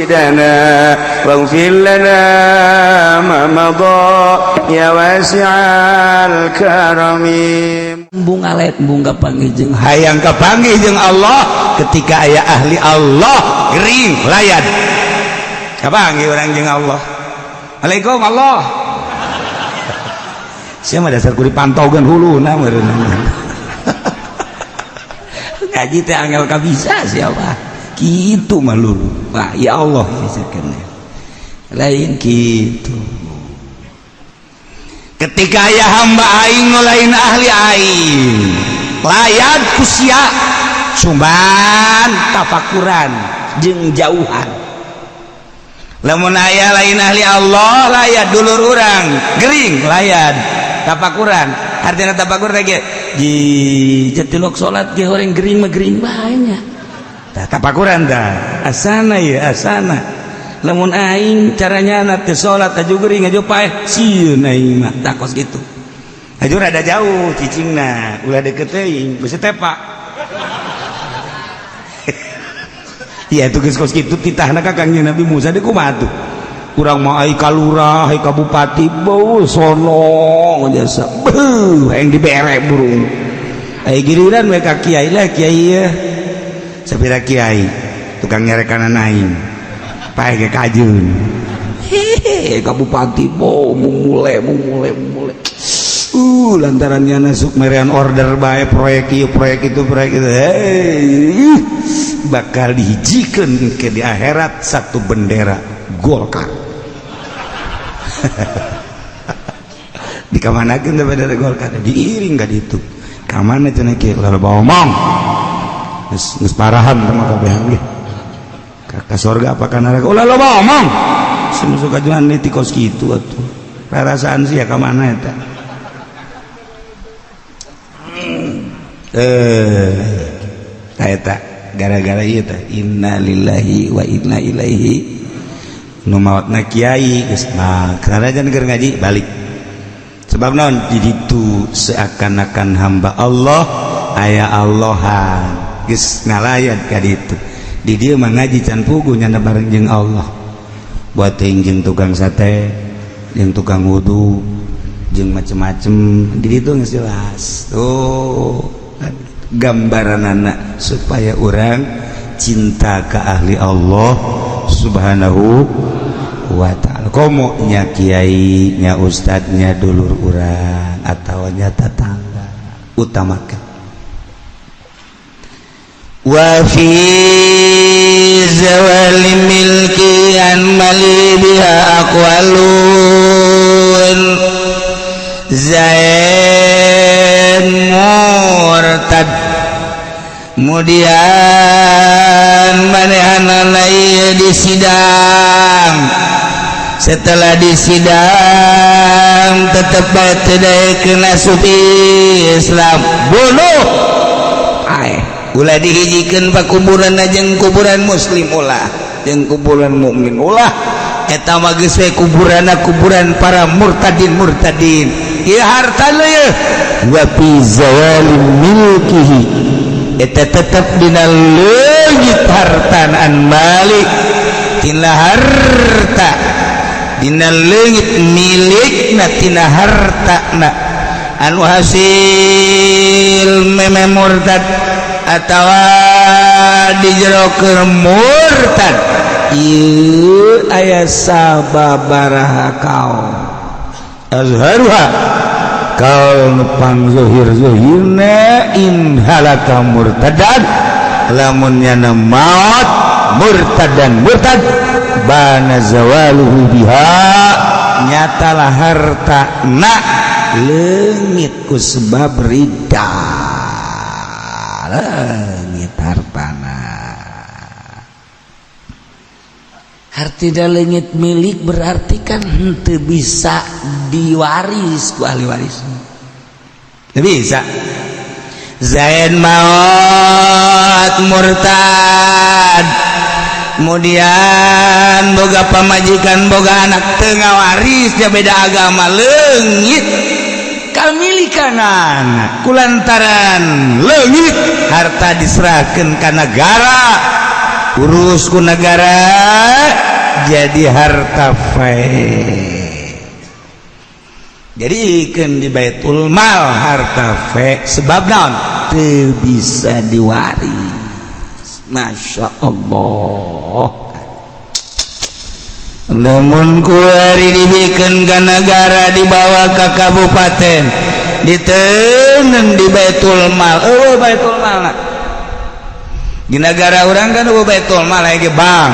مقاصدنا واغفر لنا ما مضى يا واسع الكرم. Embung alet, embung kapanggih jeung Hayang kapanggih jeung Allah. Ketika aya ahli Allah gering layad, kapanggih urang jeung Allah. Assalamualaikum Allah. Sia mah dasar ku dipantaukeun huluna meureun. Ngaji teh angel kabisa siapa Kitu mah lulu. Wah, ya Allah lain gitu. Ketika aya hamba aing nu lain ahli aing layad ku sia, cuman tafakuran jeung jauhan. Lamun aya lain ahli Allah layad, dulur urang gering layad, tafakuran. Artinya tafakur teh kieu di jetilok salat ge horeng gering mah gering bae nya. Tah, tafakuran tah asana ya asana. Lamun aing caranya na teu salat aju gering aju paeh sieun aing mah tah kos kitu. Aju rada jauh cicingna, ulah deket teuing bisi tepak. Iya tuh geus kos kitu titahna ka Kangjeng Nabi Musa deui kumaha tuh. Urang mah ai ka lurah, ai ka bupati beuh sono jasa. Beuh hayang dibere burung. Ai giliran we ka kiai lah, kiai ieu. Sapira kiai tukang nyarekan aing. Pae ge kajun. Hehe ka bupati bo mumule mumule mumule. Lantarannya masuk merian order bae proyek ieu, proyek itu, proyek itu. Hei, bakal dihijikeun ke di akhirat satu bendera Golkar. Di kamanakeun teh bendera Golkar diiring ka ditu. Ka mana cenah kieu lalu bawa omong. Geus geus parahan teh mah kabeh ge. Ka sorga apa ka neraka ulah loba omong. Semusuh kajuan di kos kitu atuh. Perasaan sih ya ka mana eta? Eta gara-gara ieu teh innalillahi wa inna ilaihi nu maotna kiai geus mah karajan keur ngaji balik. Sebab naon di ditu seakan-akan hamba Allah aya Allahan geus ngalayat ka ditu. Di dieu mah ngaji can puguh nyana bareng jeung Allah. Buat teuing jeung tukang sate, jeung tukang wudu, jeung macem-macem di ditu geus jelas. Tuh gambaran anak supaya orang cinta ke ahli Allah subhanahu wa ta'ala. Komo nya kiai nya ustadnya dulur urang atau nya tetangga utamakan. Wa fi zawali milki an mali biha aqwalun. Zain murtad kemudian manehanana ieu disidang. Setelah disidang tetep bae teu daekeun asup Islam, bunuh ae. Ulah dihijikeun pakuburan jeung kuburan muslim ulah, jeung kuburan mukmin ulah. Eta mah geus we kuburanna kuburan para murtadin murtadin. Ieu hartana ieu wa fi zawali milkihi eta tetep dina leungit hartana an malik tina harta dina leungit milikna tina hartana anu hasil meme murtad atawa dijerokeun murtad. Ieu aya sababaraha kaum azharuha kaul nu pangzohir zohirna in halaka murtadan lamun nyana maot murtadan murtad bana zawaluhu biha nyatalah harta na leungit ku sebab ridha leungit hartana. Hartina leungit milik berarti kan henteu bisa diwaris ku ahli waris. Teu bisa. Zain maot murtad kemudian boga pamajikan boga anak teu ngawaris dia beda agama leungit kamilikanan kulantaran leungit harta diserahkan ka negara. Urus ku negara jadi harta fai, jadi ikan di Baitul Mal harta fai. Sebab naon? Teu bisa diwaris. Masya Allah. Namun kuari dibikin ke negara, dibawa ke kabupaten, diteungeun di Baitul Mal. Oh, Baitul Mal di negara orang kan. Oh, Baitul Mal lagi bank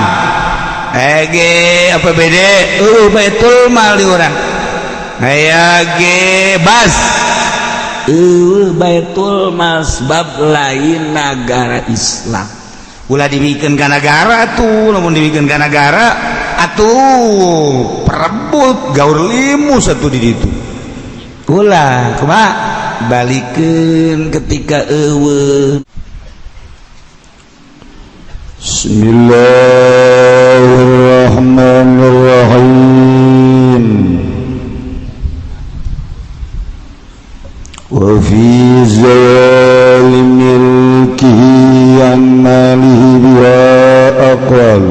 ege APBD. Oh, Baitul Mal di orang aya ge bas. Baitul Mal, sebab lain negara Islam. Ulah dibikin ke negara tuh. Namun dibikin ke negara atuh perebut gaur limu satu di ditu. Ulah kumaha, balikeun ketika eueuh. Bismillahirrahmanirrahim. Wa fi zawali milkihi an malihi biha aqwal.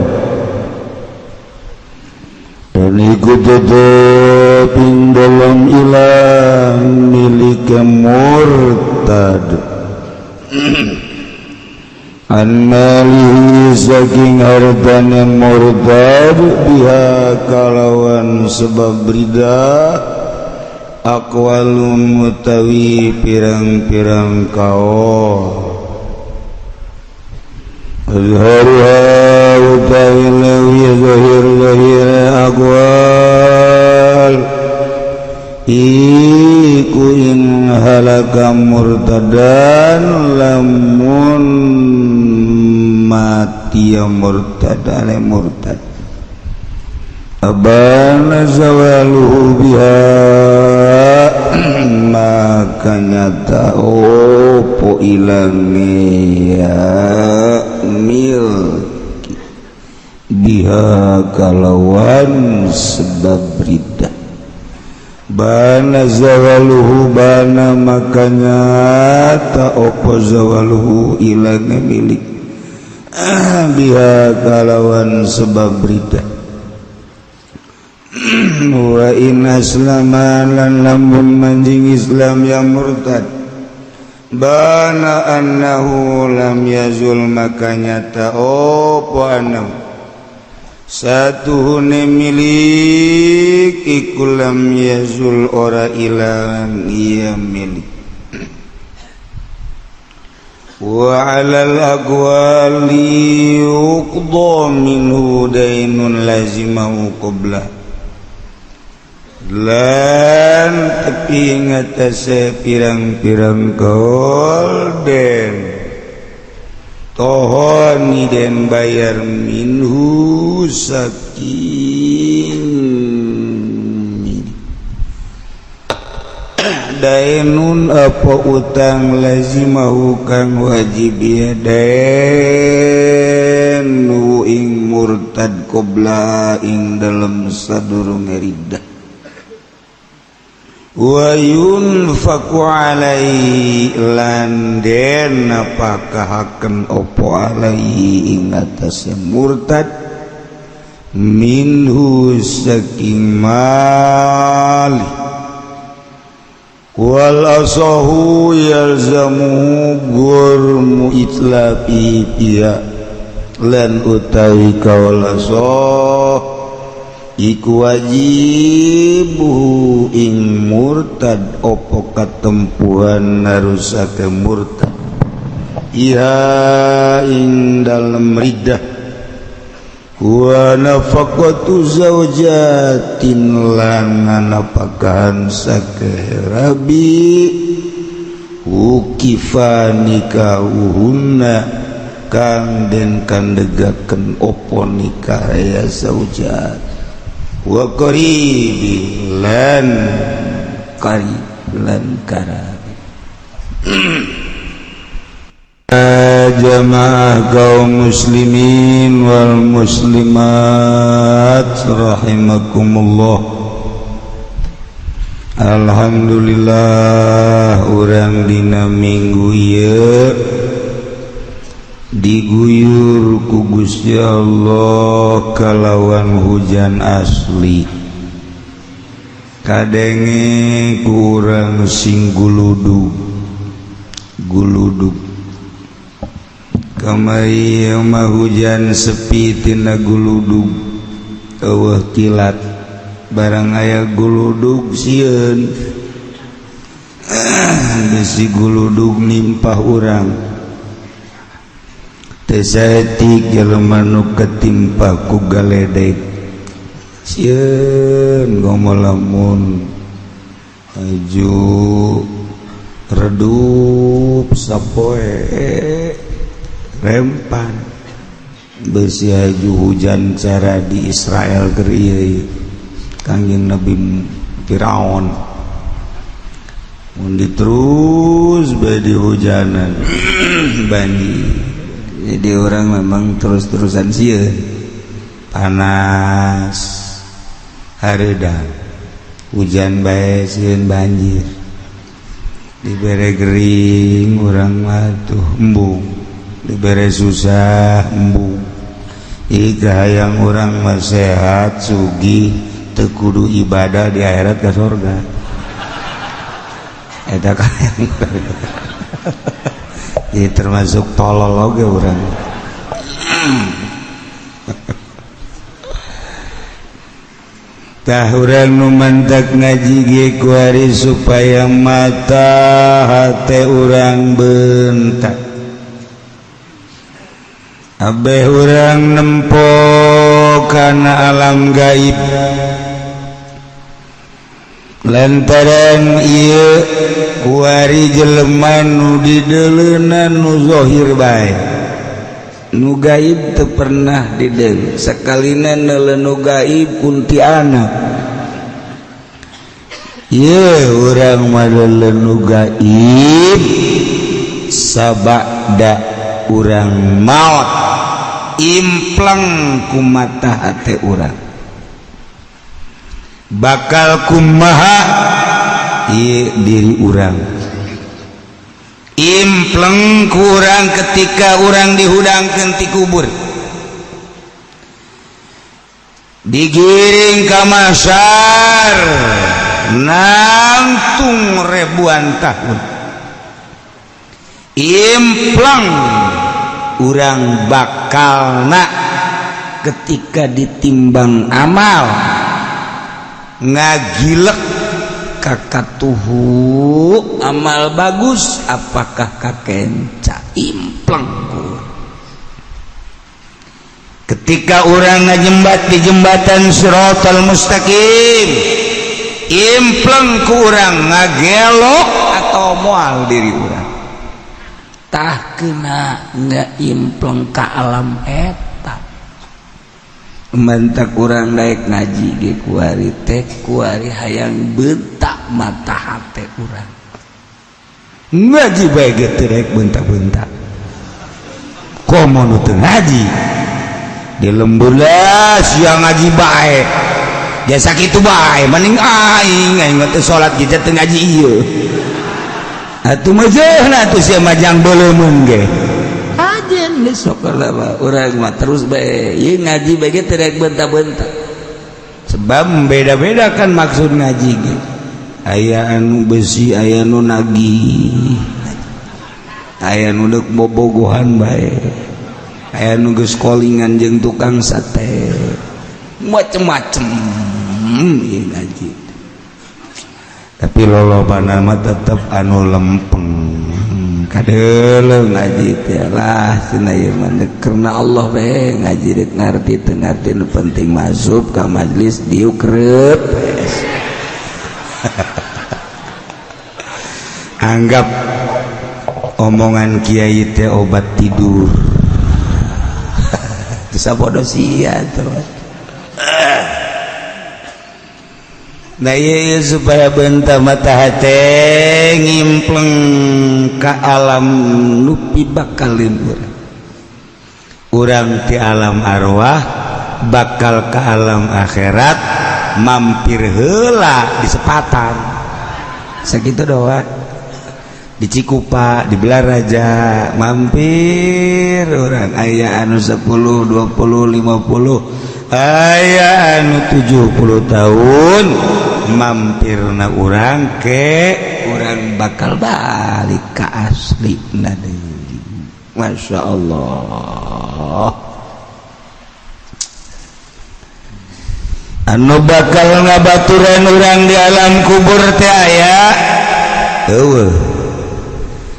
Dan iku tetep ing dalam ilang milik murtad an malihi saking hartane murtad biha kalawan sebab riddah aqwalun utawi pirang-pirang kaol. Azharuha utawi leuwih zahir-zahir aqwal iku in halaka murtadan, lamun mati ya murtad ale murtad, abana zawaluhu biha, maka nyata opo ilange ya milki biha kalawan sebab riddah. Bana zawaluhu, bana makanya ta opo zawaluhu ilange milik biha kalawan sebab riddah. Wa in aslama lan lamun manjing Islam yang murtad, bana annahu lam yazul, maka nyata opo annahu satuhune milik iku lam yazul ora ilang iya milik. Wa alal aqwali yuqda minhu dainun lazimahu qabla, lan tepi ngatasé pirang-pirang kaul den tohoni den bayar minhu saking dainun apa utang lazimahu kang wajib ya den ing murtad qabla ing dalem sadurunge riddah. Wa yunfaku alai lan den napakahaken opo alai ing atase murtad minhu saking mali. Wal asahu yalzamu gurmu itlafi biha, lan utawi kaul asah iku wajibu ing murtad opo katempuhan narusake murtad iha ing dalem riddah. Wa nafaqatu zaujatin lan napakahan sake rabi ukifa nikahuhunna kang den kandegaken opo nikah ya zaujat wa qaribi lan qarib lan karabi. Jamaah kaum muslimin wal muslimat rahimakumullah. Alhamdulillah urang dina minggu ieu Diguyur ku Gusti Allah kalawan hujan asli. Kadenge kurang sing guludug guludug. Kamari mah hujan sepi tina guludug, eueuh kilat. Barang aya guludug sieun, bisi guludug nimpah urang. Teu saeutik jelema nu ketimpa ku galedeg sieun, gomo lamun aju redup sapoe rempan, besi aju hujan cara di Israel keur ieu Kangjeng Nabi Firaun mun terus bae di hujanan banjir. Jadi orang memang terus-terusan sieun, panas hareudang, hujan bae sieun banjir, dibere gering urang mah tuh embung, dibere susah embung. Ih, hayang urang mah sehat sugih, teu kudu ibadah, di akhirat ka sorga. Eta kahayang. Jadi termasuk tolol oge urang. Tah urang nu mantak ngaji ge kuari supaya mata hate urang bentak, abeh urang nempo kana alam gaib. Lantaran ieu kuari jelema nu dideleunan nu zahir bae, nu gaib teu pernah dideung. Sakalina neuleuh nu gaib kuntianak. Ieu urang mah neuleuh nu gaib sabada urang maot, implang ku mata hate urang bakal kumaha ieu diri urang, impleng kurang ketika urang dihudangkeun ti kubur, digiring ka mahsyar nangtung ribuan tahun. Impleng urang bakalna ketika ditimbang amal ngagilek kakatuhu amal bagus apakah kakenca. Impleng ketika orang ngajembat di jembatan Siratal Mustaqim, impleng ku urang ngagelok atau moal diri urang. Tah kena ngeimpleng ka alam eta. Mantak urang naik ngaji ge kuari teh kuari hayang bentak mata hate urang. Ngaji bae ge teu rek bentak-bentak, komo nu teu ngaji di lembur lah sia ngaji bae jasa kitu bae, mending aing aing teh salat ge teu ngaji ieu atuh mah jeuhna atuh sia majang beuleumkeun ge. Ajen geus sok urang mah terus bae ieu ngaji bae ge teu rek bentak-bentak. Sebab beda-beda kan maksud ngaji ge, aya anu besi, aya nu nagih, aya nu deuk bobogohan bae, aya nu geus kolingan jeung tukang sate, macem-macem ieu ngaji. Tapi lolobana mah tetep anu lempeng kadeuleu ngaji teh lah cenah ieu mah karena Allah bae ngaji rek ngarti teu ngarti, nu penting masuk ka majelis diuk reup. Anggap omongan kiai teh obat tidur. Bisa bodoh sia terus. Nah iya supaya bentah mata hate ngimpleng ka alam nupi bakalin urang. Urang ti alam arwah bakal ke alam akhirat mampir heula di sepatan. Sakitu doang. Di Cikupa, di Balaraja mampir urang aya anu 10, 20, 50, aya anu 70 tahun mampirna urang ke urang bakal balik ke asli deui. Masya Allah, anu bakal ngabaturan urang di alam kubur teh aya eueuh.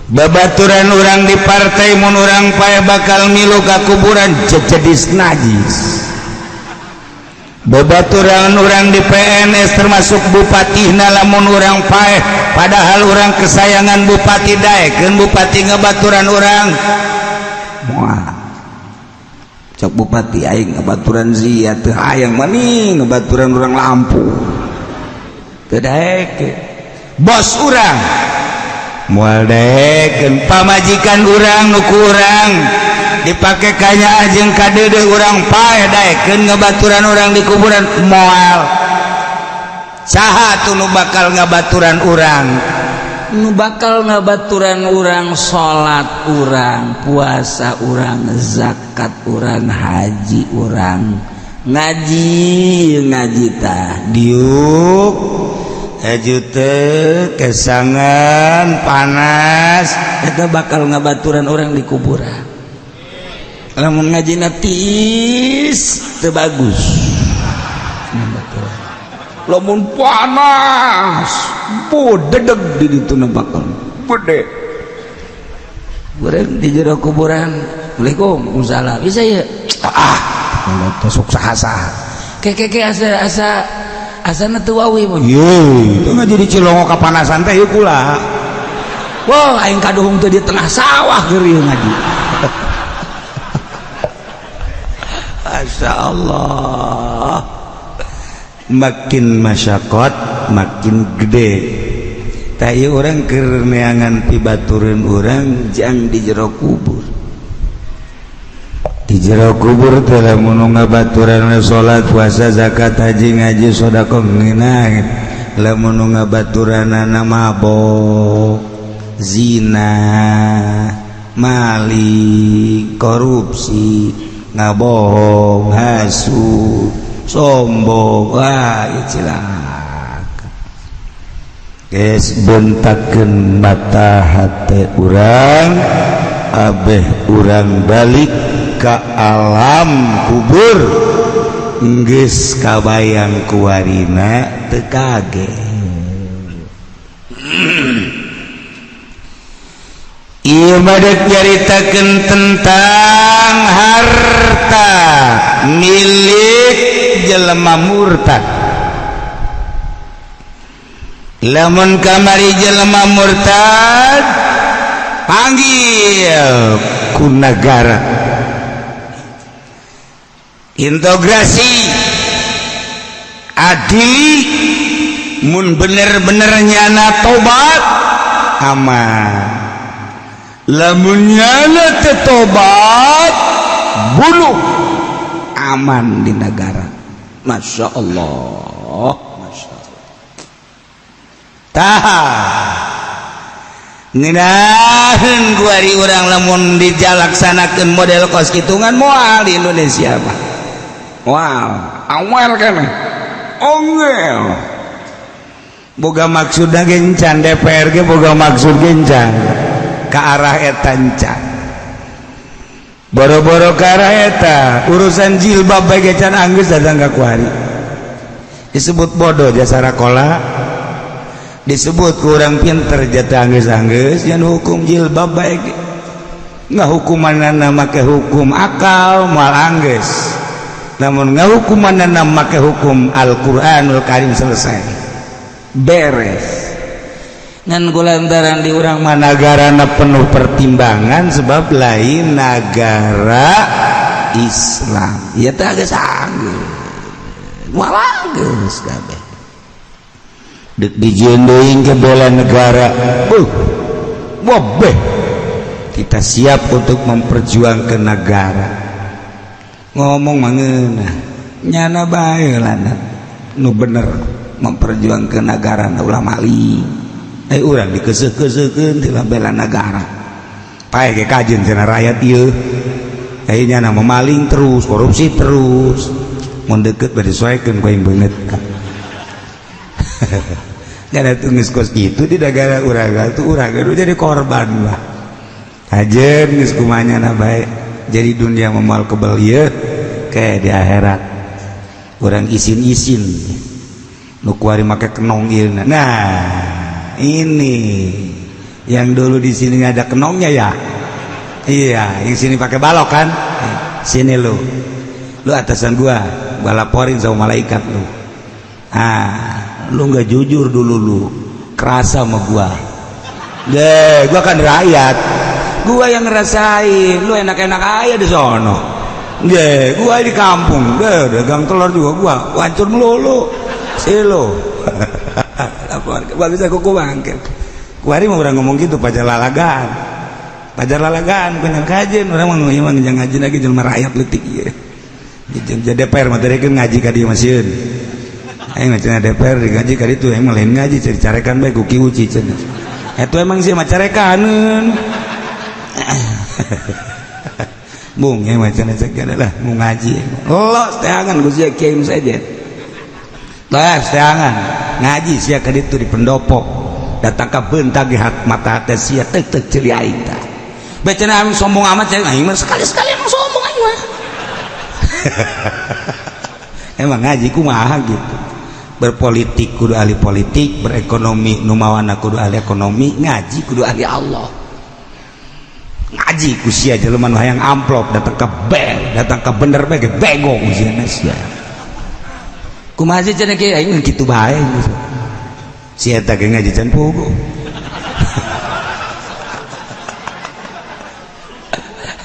Babaturan urang di partai mun urang paeh bakal milu ka kuburan jejedis najis. Babaturan urang di PNS termasuk bupati lamun urang paeh, padahal urang kesayangan bupati, daekeun bupati ngabaturan urang moal. Cok bupati, aing ngabaturan zia teu hayang mani ngabaturan urang Lampung teu daekeun. Bos urang moal daekeun, pamajikan urang nu ku urang dipake kanya jeung kadeudeuh urang paeh daekeun ngabaturan urang di kuburan moal. Saha tuh nu bakal ngabaturan urang? Nu bakal ngabaturan urang salat urang, puasa urang, zakat urang, haji urang, ngaji ngaji tah. Diuk aju teh kesangan panas. Eta bakal ngabaturan urang di kuburan. Lamun ngaji tiis teu bagus. Lamun panas bodedeg di ditu bakal gede. Urang di jero kuburan, "Assalamualaikum." "Waalaikumsalam." "Bisa ya?" Ah, tusuk saha. Ke ke ke asa asa asana teu wawi mun. Ye, itu ngaji di Cilongo kapanasan teh ieu kula. Wah, aing kaduhung teh di tengah sawah keur ieu ngaji. Masya Allah, makin masyakot makin gede. Tak ieu urang keur neangan pibatureun urang jang di jero kubur. Di jero kubur teh lamun ngabaturan salat, puasa, zakat, haji, ngaji, sedekah ngeunah. Lamun ngabaturanana mabok, zina, maling, korupsi, ngabohong, hasud, sombong, wah cilaka. Geus bentakeun mata hate urang, abeh urang balik ka alam kubur geus kabayang kuwarina teu kaget. Ieu mah deuk nyaritakeun tentang harta milik jelema murtad. Lamun kamari jelema murtad panggil ku nagara, integrasi, adili, mun bener-bener nyana tobat aman, lamun nyana teu tobat bunuh, aman di negara. Masya Allah, Masya Allah. Tah ngeunaheun kuari urang lamun dijalaksanakeun model kos kitungan moal di Indonesia mah. Moal, awal keneh ongel. Boga maksudna gencan DPR ge boga maksud gencan ka arah eta encan. Boro-boro ka arah eta urusan jilbab bae ge can anggeus datang ka kuari. Disebut bodoh jasara kola, disebut kurang pinter jatah anggeus-anggeus yang hukum jilbab bae ge. Ngahukumanana make hukum akal moal anggeus. Namun ngahukumanana make hukum Al-Qur'anul Karim selesai. Beres. Ngan kulantaran di urang mah nagarana penuh pertimbangan sebab lain nagara Islam. Ya teh geus anggeus. Moal anggeus kabeh. Dek dijieun deui ke bela negara. Wabeh. Kita siap untuk memperjuangkan negara. Ngomong mah ngeunah. Nyana bae lah nu bener memperjuangkan negara ulah maling. Urang dikeuseuh-keuseuhkeun ti bela negara. Paeh ge kajeun cenah rakyat ieu. Kayaknya nama maling terus, korupsi terus. Mun deket bade disoekeun ku aing beungeut. Kada geus kos kitu di negara urang tuh urang jadi korban lah. Kajeun geus kumaha na bae. Jadi dunia moal kebel ieu kayak di akhirat. Urang isin-isin. Nu kuari make kenong ieu. Nah, ini yang dulu di sini ada kenongnya ya. Iya, yang sini pakai balok kan? Sini lu. Lu atasan gua laporin sama malaikat lu. Ah, lu nggak jujur dulu lu. Kerasa sama gua. Deh, gua kan rakyat. Gua yang ngerasain. Lu enak-enak aja di sono. Deh, gua di kampung. Deh, dagang telur juga gua. Wancur melulu. Silo. Lapor, gua bisa kuku bangkit. Kuari mau orang ngomong gitu pajar lalagan. Pajar lalagan kunyang kajen orang mah ngomong jangan ngaji lagi jelema rakyat leutik ieu. Jadi DPR mah tadi kan ngaji ka dieu masieun. Aing mah cenah DPR digaji ka ditu aing mah lain ngaji cari carekan bae ku Ki Uci cenah. Eta emang sih mah carekaneun. Bung ya mah cenah cek lah mau ngaji. Los teangan ku sia kiai saja. Lah teangan ngaji sia ka ditu di pendopo. Datang ka beunta ge mata hate sia teuk-teuk ceuli aing tah. Becena aing sombong amat cenah aing mah sekali-sekali emang sombong aing mah. Emang ngaji kumaha gitu. Berpolitik kudu ahli politik, berekonomi nu mawana kudu ahli ekonomi, ngaji kudu ahli Allah. Ngaji ku sia jelema nu hayang amplop datang ka bel, datang ka bener bae ge bego ku sia sia. Kumaha sih cenah kieu aing kitu bae. Si eta ge ngaji can puguh.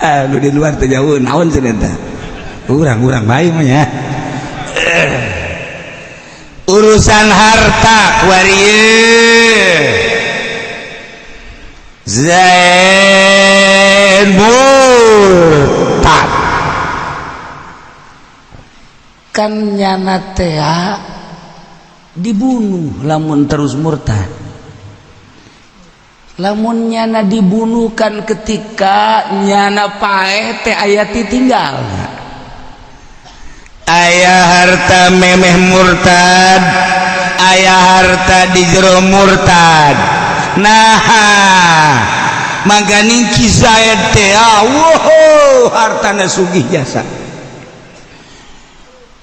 Lu di luar teh jauh naon cenah eta. Urang-urang bae mah nya. Urusan harta kuari Zain murtad kan nyana teh dibunuh lamun terus murtad. Lamun nyana dibunuh kan ketika nyana paeh teh aya tinggal. Aya harta memeh murtad, aya harta di jero murtad. Nah, maganing Ki Zaid teh wow, hartana sugih jasa.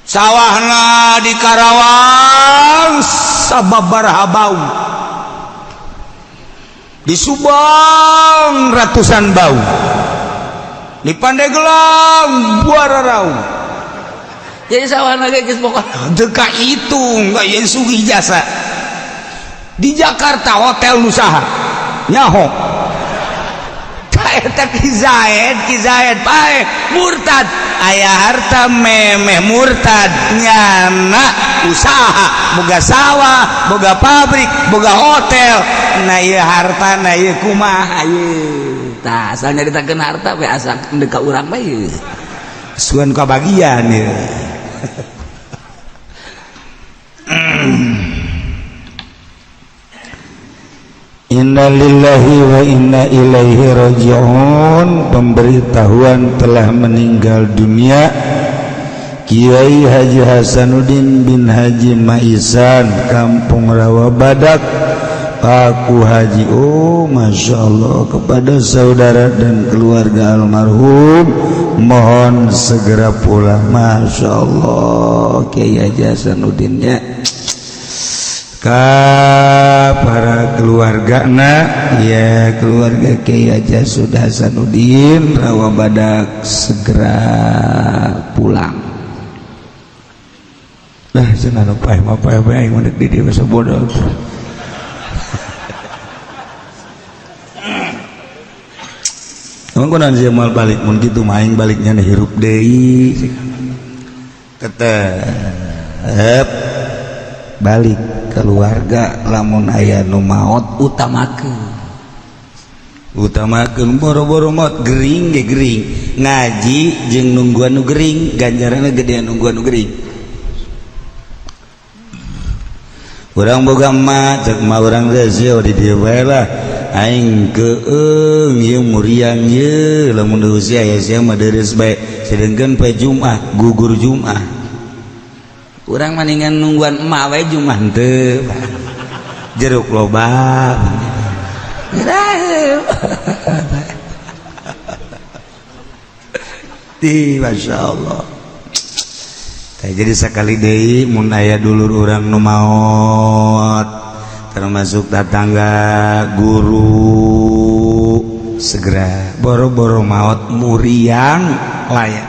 Sawahna di Karawang sababaraha bau. Di Subang ratusan bau. Di Pandeglang buararau. Jadi sawahna ge geus pokona teu kahitung, aya sugih jasa. Di Jakarta hotel nu saha? Nyaho. Ka eta Ki Zaid paeh murtad. Aya harta memeh murtad nyana usaha, boga sawah, boga pabrik, boga hotel. Nah ieu hartana ieu kumaha ieu? Tah asal nyaritakeun harta we asa deuk ka urang bae ieu. Suan kabagian ieu. Innalillahi wa inna ilaihi raji'un. Pemberitahuan telah meninggal dunia Kiai Haji Hasanuddin bin Haji Maisan, Kampung Rawa Badak, Paku Haji. Oh, Masya Allah, kepada saudara dan keluarga almarhum mohon segera pulang. Masya Allah, Kiai Haji Hasanuddinnya ka para keluarga na ya, keluarga Kiai Haji Sudah Hasanuddin Rawa Badak segera pulang. Lah cenah nu paeh mah paeh bae aing mah di dieu basa bodoh. Emang kunaon sia moal balik mun kitu mah aing baliknya hirup deui. Tetep balik keluarga lamun aya nu maot utamakeun. Utamakeun boro-boro maot gering ge gering ngaji jeung nungguan nu gering ganjaranna gedean nungguan nu gering. Urang boga emak, cek emak urang teh sia di dieu bae lah. Aing keung ieu muriang ieu lamun usia ya sia mah deures bae. Sedengkeun poe Jumat, gugur Jumat. Urang maningan nungguan emak wae Jumat henteu. Jeruk loba. Di Masya Allah. Jadi sekali deui mun aya dulur urang nu maot termasuk tetangga guru segera boro-boro maot muriang layan.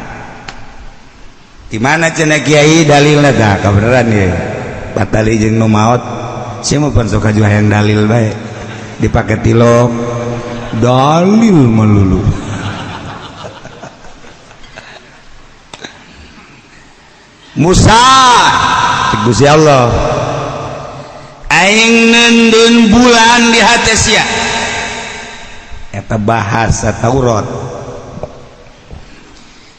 Di mana cenah kiai dalilna tah kabeneran ye. Batali jeung nu maot sia mah pan sok kaju hayang dalil bae. Dipake tilok dalil melulu. Musa Gusti Allah aing nendun bulan di hate sia eta bahasa Taurat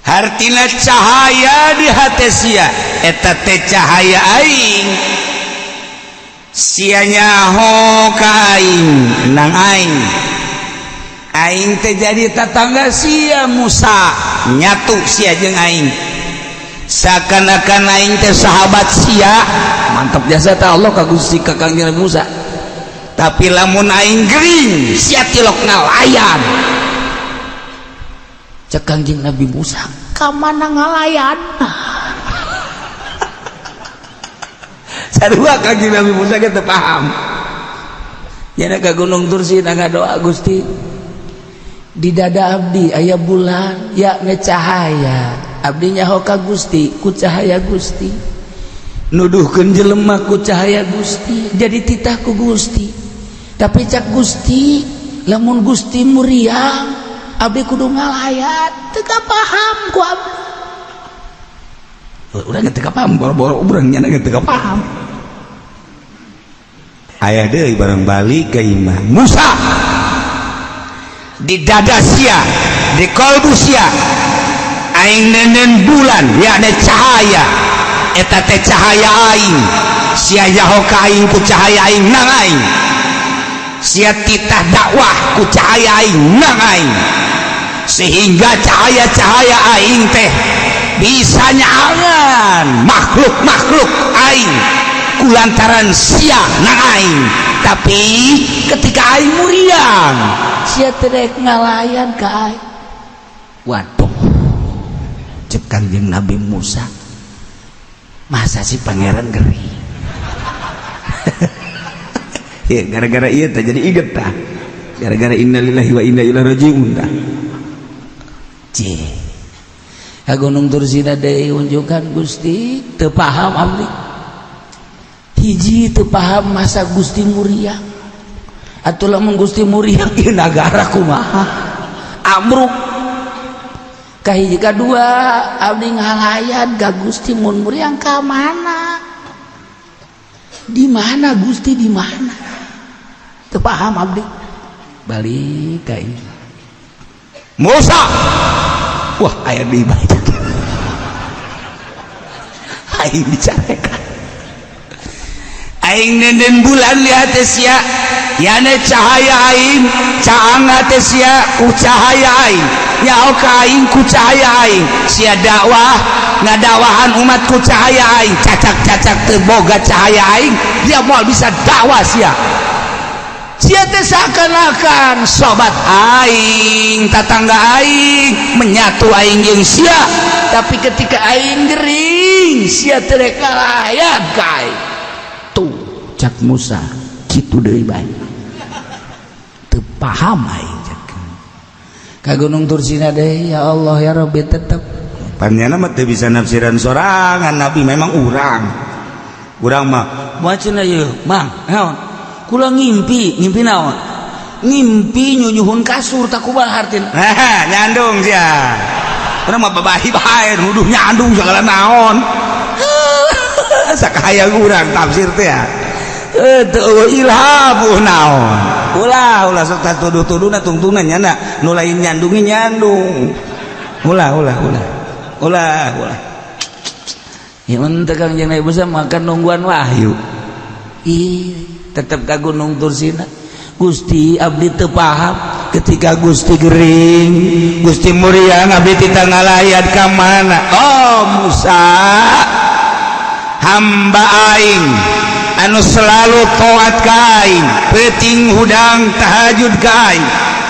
hartina cahaya di hate sia eta teh cahaya aing sia nyaho ka aing nang aing aing teh jadi tetangga sia Musa nyatu sia jeung aing seakan-akan aing teh sahabat sia mantap jasa ta Allah ka Gusti ka Kangjeng Musa tapi lamun aing gering sia tilok ngalayan cek Kangjeng Nabi Musa ka mana ngalayan sarua Kangjeng Nabi Musa ge teu paham nya ka Gunung Tursina ngadoa Gusti di dada abdi aya bulan yakni cahaya abdi nyaho ka Gusti ku cahaya Gusti nuduhkeun jelema ku cahaya Gusti jadi titah ku Gusti tapi cak Gusti lamun Gusti muriang abdi kudu ngalayat teu paham ku abdi urang teu paham boro-boro urang nya teu paham aya deui bareng balik ka imah Musa di dada sia di kalbu sia aing nenen bulan yakni cahaya eta teh cahaya aing sia nyaho ka aing ku cahaya aing nang aing sia titah dakwah ku cahaya aing nang aing sehingga cahaya-cahaya aing teh bisa nyaangan makhluk-makhluk aing kulantaran sia nang aing tapi ketika aing muriang sia terek ngalayan ka aing waduh cek Kangjeng Nabi Musa masa sih pangeran gering ya gara-gara iya tah jadi inget tah gara-gara innalillahi wa inna ilaihi rajiun tah cih ka Gunung Tursina deui unjukan Gusti teu paham abdi hiji teu paham masa Gusti muriang atuh lamun Gusti muriang ieu nagara kumaha amruk kahiji kadua abdi ngalayan ka Gusti mun muriang ka mana di mana Gusti di mana teu paham abdi balik ka ieu Musa wah aya deui bae aing dicarekan aing nenden bulan di hate sia yane cahaya aing caang hate sia ku cahaya aing nyaho ka aing ku cahaya aing sia dakwah ngadakwahan umat ku cahaya aing cacak-cacak teu boga cahaya aing dia moal bisa dakwah sia sia teh seakan-akan sobat aing tatangga aing menyatu aing jeung sia tapi ketika aing gering sia teu rek ngalayan ka aing tuh cak Musa kitu deui bae teu paham aing cak ka Gunung Tursina deui ya Allah ya Rabbi tetep panyana mah teu bisa nafsiran sorangan Nabi memang urang urang mah cenah ieu mang naon kula ngimpi ngimpi naon ngimpi nyunyuhun kasur tak kumaha hartina nah nyandung sia urang mah babahi bae nuduh nyandung segala naon sakahayang urang tafsir teh ya teu ilham naon ulah ulah sok tuduh-tuduhna tungtungna nyana nu lain nyandungi nyandung ulah ulah ulah ulah ulah ieu teh Kangjeng Nabi Musa makan nungguan wahyu. Ih, tetep ka Gunung Tursina. Gusti abdi teu paham ketika Gusti gering, Gusti muriang, abdi tita ngalayat ka mana? Oh Musa, hamba aing anu selalu taat ka aing, peuting hudang tahajud ka aing,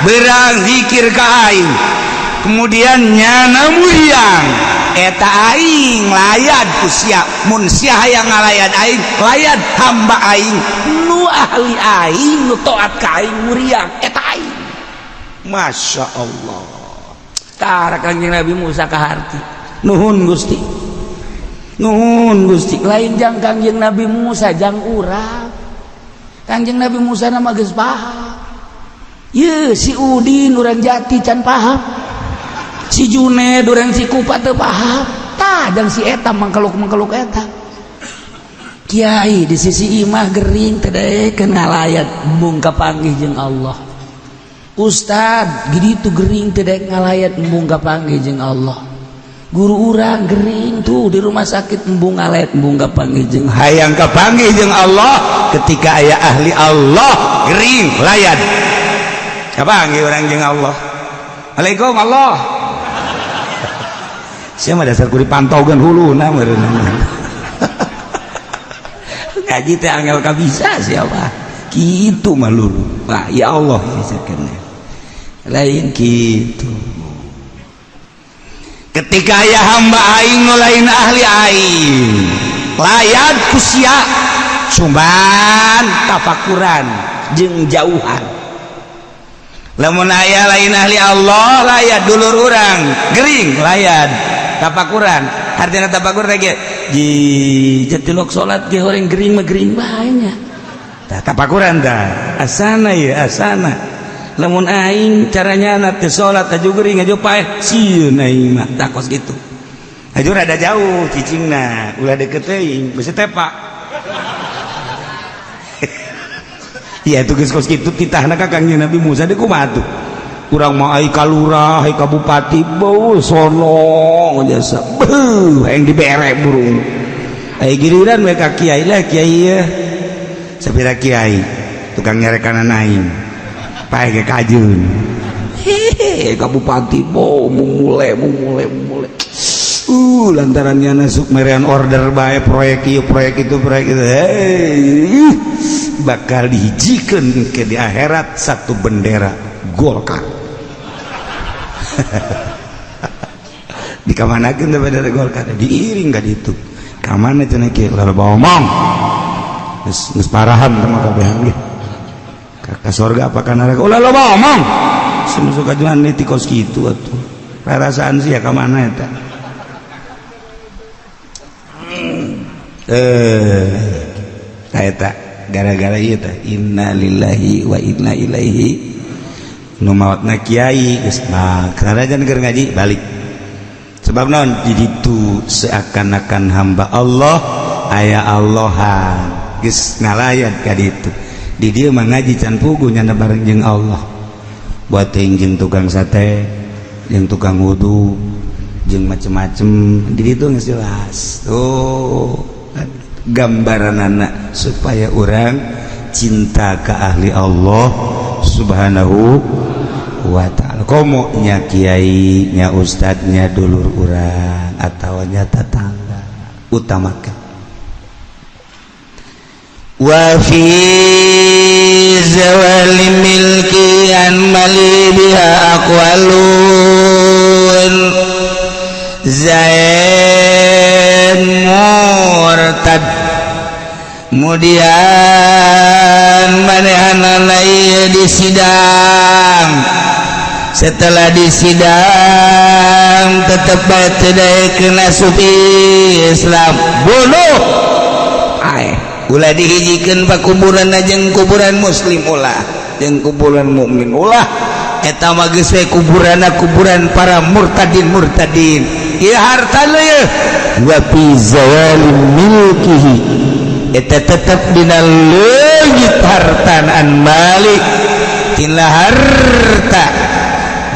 berang zikir ka aing, kemudian nyana muriang, eta aing layad ku sia. Mun sia hayang ngalayad aing, layad hamba aing nu ahli aing, nu taat ka aing, muriang eta aing. Masya Allah. Tara Kangjeng Nabi Musa ka harti, nuhun Gusti, nuhun Gusti. Lain jang Kangjeng Nabi Musa, jang urang. Kangjeng Nabi Musa nama geus paham. Ye, si Udin urang Jati can paham, si Juned urang Cikupa teu paham. Tah, jang si eta mangkeluk-mangkeluk eta kiai di sisi imah gering teu daekeun ngalayat embung kapanggih jeung Allah. Ustad gitu gering teu daek ngalayat embung kapanggih jeung Allah. Guru urang gering tuh di rumah sakit, embung ngalayat embung kapanggih jeung Hayang kapanggih jeung Allah, ketika aya ahli Allah gering layat kapanggih urang jeung Allah. Assalamualaikum Allah. Siapa dasar ku dipantaukeun huluna meureun. Ngaji teh angel ka bisa siapa kitu mah lulu. Wah, ya Allah, lain gitu. Ketika aya hamba aing nu lain ahli aing, layat ku sia, cuman tafakuran jeung jauhan. Lamun aya lain ahli Allah layat dulur urang gering, layat tafakuran. Artinya tafakur teh ge di jetilok salat ge horeng gering mah gering bae nya. Tah, tafakuran tah asana ya asana. Lamun aing caranya anak teh salat aju gering aju paeh, sieun aing mah. Tah, kos kitu aju rada jauh cicingna, ulah deket teuing besi tepak. Ya itu geus kos kitu titahna ka Kangjeng Nabi Musa deui kumaha tuh. Urang mah ai ka lurah, ai ka bupati, beuh sono jasa. Beuh, hayang dibere burung. Ai giliran we ka kiai lah, kiai ye. Sapira kiai tukang nyarekanan aing. Pae ge kajun. Hehe, ka bupati beuh mumule mumule mumule. Lantarannya masuk merian order bae proyek ieu, proyek itu, proyek itu. Hei, bakal dihijikeun ke di akhirat satu bendera Golkar. Di kamanakeun teh bendera Golkar diiring ka ditu. Ka mana cenah kieu lalu omong. Geus geus parahan teh mah kabehan ge. Ka surga apa ka neraka? Ulah loba omong. Semasuk kajuan ti kos kitu atuh. Perasaan sia ka mana eta? Eta gara-gara ieu teh innalillahi wa inna ilaihi nu maotna kiai geus mah karajan keur ngaji balik. Sebab naon di ditu seakan-akan hamba Allah aya Allahan geus ngalayat ka ditu. Di dieu mah ngaji can puguh nyana bareng jeung Allah. Buat teuing jeung tukang sate, jeung tukang wudu, jeung macem-macem di ditu geus jelas. Tuh gambaran anak supaya orang cinta ke ahli Allah Subhanahu wa ta'ala. Komo nya kiai nya ustadnya dulur urang atau nya tetangga, utamakan. Wa fi zawali milki an mali biha aqwalun. Zain murtad kemudian manehanana ieu disidang. Setelah disidang tetep bae teu daekeun asup Islam, bunuh ae. Ulah dihijikeun pakuburan jeung kuburan muslim, ulah jeung kuburan mukmin, ulah. Eta mah geus we kuburanna kuburan para murtadin murtadin. Ieu hartana ye wa fi zawali milkihi eta tetep dina leungit hartana an malik tina harta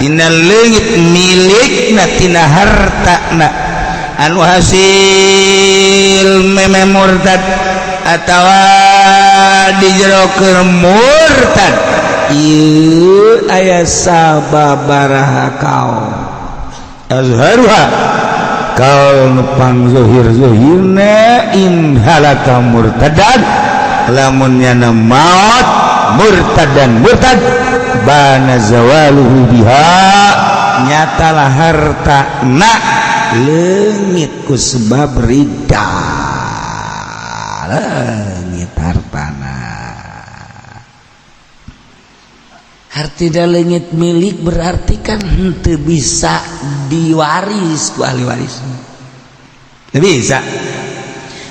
dina leungit milikna tina hartana anu hasil meme murtad atawa Di jero keur murtad ieu aya sababaraha kaul. Azharuha, kaul nu pang zuhir zuhirna, in halaka murtadan, lamun nyana maot murtadan murtad, bana zawaluhu biha, nyatalah harta na leungit ku sebab riddah, leungit hartana. Hartina leungit milik berarti kan henteu bisa diwaris ku ahli waris. Teu bisa.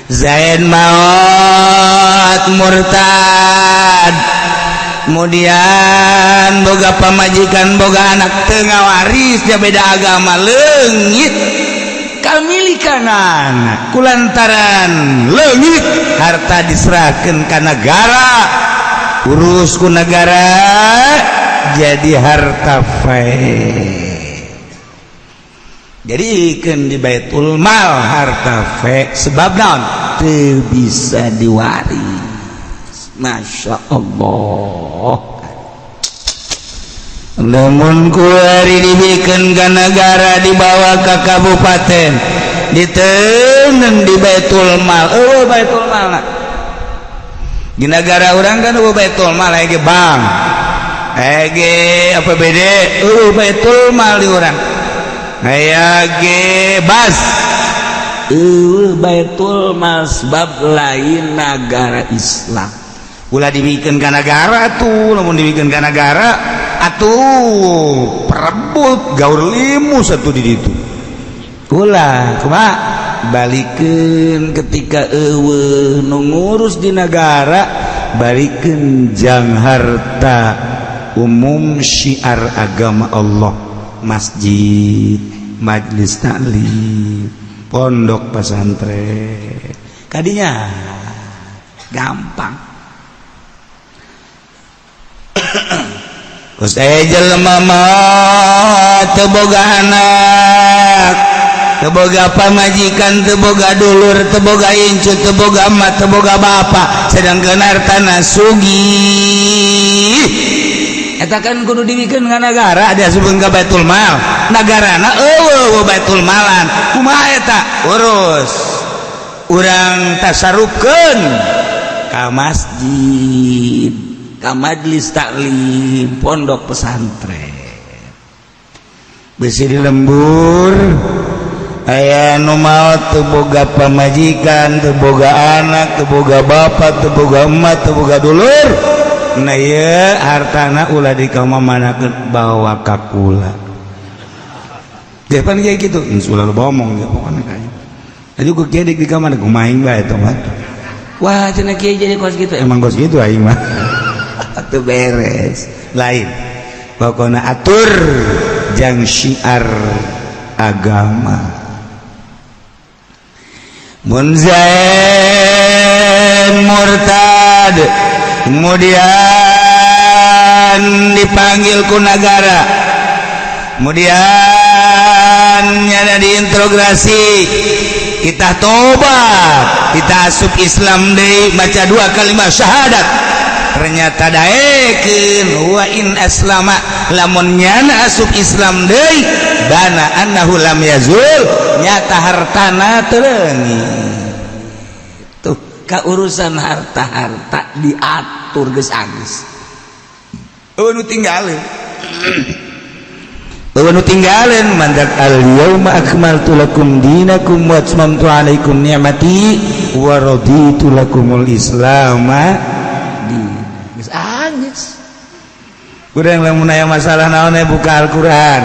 Zaid maot murtad, kemudian boga pamajikan, boga anak, teu ngawaris, dia beda agama, leungit kamilikanan. Kulantaran leungit harta diserahkan ke negara, urus ku negara, jadi harta fe, jadi ikan di Baitul Mal harta fe. Sebab naon? Teu bisa diwaris. Masya Allah. Lamun kuari dibikeun ka negara, dibawa ke kabupaten, diteundeun di Baitul Mal. Eueuh Baitul Mal di negara urang kan. Eueuh Baitul Mal, aya bank, aya APBD. Eueuh Baitul Mal di urang, aya ge bas. Eueuh Baitul Mal sebab lain negara Islam. Ulah dibikeun ka negara tuh. Lamun dibikeun ka negara atuh perebut gaur limus atuh di ditu. Ulah. Kumaha? Balikeun ketika eueuh nu ngurus di negara, balikeun jang harta umum, syiar agama Allah, masjid, majlis taklim, pondok pesantren kadinya gampang. Terus aya jelema mah teu boga anak, teu boga pamajikan, teu boga dulur, teu boga incu, teu boga emak, teu boga bapa, sedangkan hartana sugih. Eta kan kudu dibikeun ka negara, diasupkeun ka Baitul Mal. Nagarana eueuh Baitul Malan. Kumaha eta? Urus urang tasarufkeun ka masjid, ka majlis taklim, pondok pesantren. Besi di lembur aya nu maot teu boga pamajikan, teu boga anak, teu boga bapak, teu boga emak, teu boga dulur. Nah, ieu hartana ulah dikamamanakeun, bawa ka kula. Dia pan kayak gitu, ulah lu ngomong ya pokoknya kayak. Aja ku kieu di kamar kumaha bae eta mah. Wah, cenah kieu jadi kos gitu. Emang kos gitu aing mah. Atuh beres. Lain. Pokoknya atur jang syiar agama. Mun Zaid murtad kemudian dipanggil ku negara, kemudian nyana diinterogasi, kita tobat, kita asup Islam deui, baca dua kalimat syahadat, ternyata daekeun. Wa in aslama, lamun nyana asup Islam deui, bana annahu lam yazul, nyata hartana teu leungit. Tuh, keurusan harta-harta diatur geus agus. Eueuh nu tinggalin. Eueuh nu tinggalin mandak. Al yauma akmaltu lakum dinakum wa atmamtu alaikum ni'mati wa raditu lakumul islam di geus agus. Urang lamun aya masalah naon buka Al-Qur'an,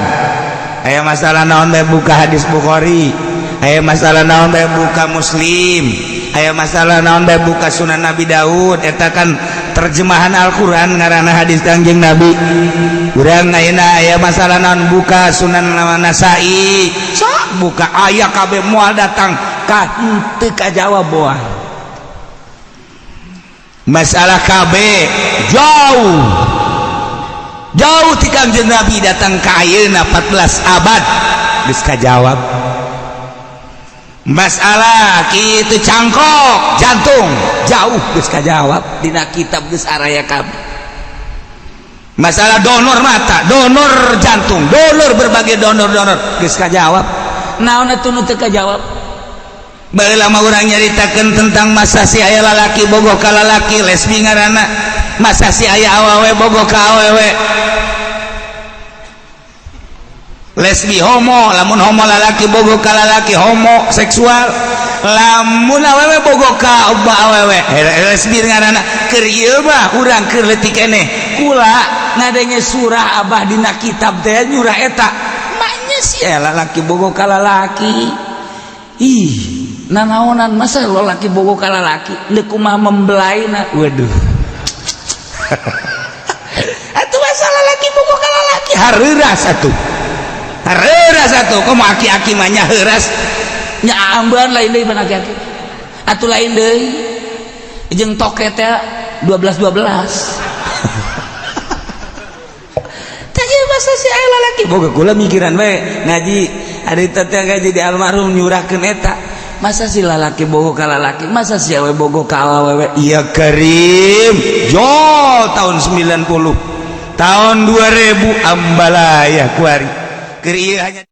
aya masalah naon buka hadis Bukhari, aya masalah naon buka Muslim, aya masalah naon buka Sunan Nabi Daud. Eta kan terjemahan Al-Qur'an ngaranna hadis Kangjeng Nabi. Urang ayeuna aya masalah naon buka Sunan Nasai, sok buka aya kabeh, moal datang ka henteu kajawab moal. Masalah KB jauh jauh ti Kangjeng Nabi datang ka ayeuna 14 abad geus kajawab. Masalah kitu cangkok jantung jauh geus kajawab dina kitab geus araya kabeh. Masalah donor mata, donor jantung, donor berbagai donor-donor geus kajawab. Naon atuh nu teu kajawab? Baheula mah urang nyaritakeun tentang masa si aya lalaki bogoh ka lalaki, lesbi ngaranna. Masa si aya awewe bogoh ka awewe, lesbi homo. Lamun homo lalaki bogoh ka lalaki, homo seksual. Lamun awewe bogoh ka awewe, lesbi ngaranna. Keur ieu mah urang keur leutik keneh, kula ngadenge surah Abah dina kitab teh nyurah eta maknya si lalaki bogoh ka lalaki. Ih, nanaonan masa lalaki bogoh ka lalaki, deuk kumaha membelaina? Waduh, atuh masa lalaki bogoh ka lalaki, hareuras atuh, hareuras atuh. Komo aki-aki mah nya heuras. Nya ambean lain deui pan aki-aki atuh, lain deui jeung toke teh 12 12. Tah ieu masa si aya lalaki boga, kula mikiran we ngaji ari teh, ngaji di almarhum nyurahkeun eta, masa si lalaki bogoh ka lalaki, masa si awewe bogoh ka awewe? Iya Karim jo, tahun 90, tahun 2000 ambalaya kuari keur ieu hanya.